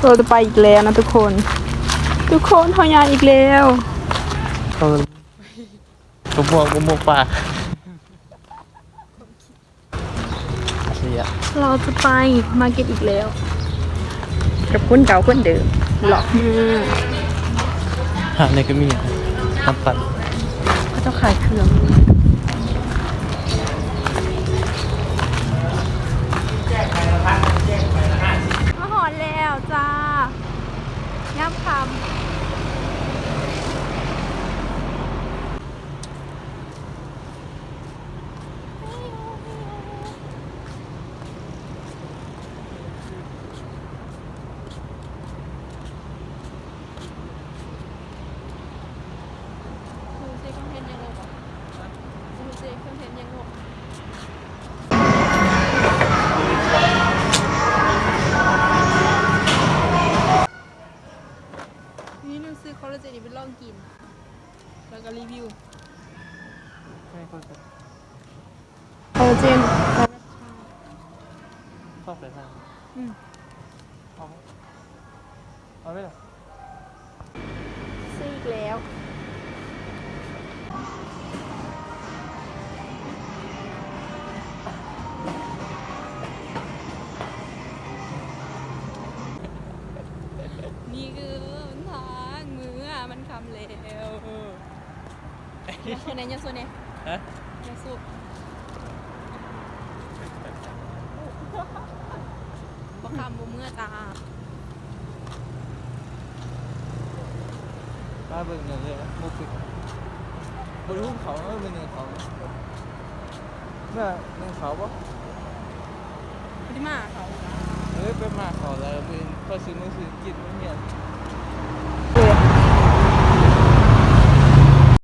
เราจะไปอีกแล้วนะทุกคน ทุกคน เฮาย่างอีกแล้ว เออ บ่มวก บ่มวกปลา เสีย เราจะไปมาร์เก็ตอีกแล้ว กับคนเก่าคนเดิม หลอกมาก หาในก็มี น้ำปั่น เขาเจ้าขายเครื่อง มาฮอดแล้วจ้า ยามค่ำ ນີ້ໜັງສືຄອລລາເຈນນີ້ໄປລອງກິນ ແລ້ວກໍຣີວິວ ໃຫ້ຄົນ คอลลาเจน ຊອບແບບນັ້ນ ອືມ ເອົາ ເອົາໄດ້ລະ ຊື້ອີກແລ້ວ ນີ້ຄືຫົນທາງເມືອ ມັນຄ່ຳແລ້ວ. ຍາສູແດ່ ຍາສູແດ່ ຮະ ຍາສູ ບໍ່ຄ່ຳບໍ່ເມືອຕາ ມາເບິ່ງເດີ ໝົດສຸດ ບໍ່ໄດ້ຫຸ້ມເຂົ້າເນາະ ມື້ໜຶ່ງເຂົ້າ ເມື່ອໜຶ່ງເຂົ້າບໍ່? ບໍ່ໄດ້ມາເຂົ້າ ເອີ ໄປມາເຂົ້າແລ້ວ ມື້ອື່ນຂ້ອຍຊື້ ມື້ອື່ນກິນ ມື້ຮຽນ.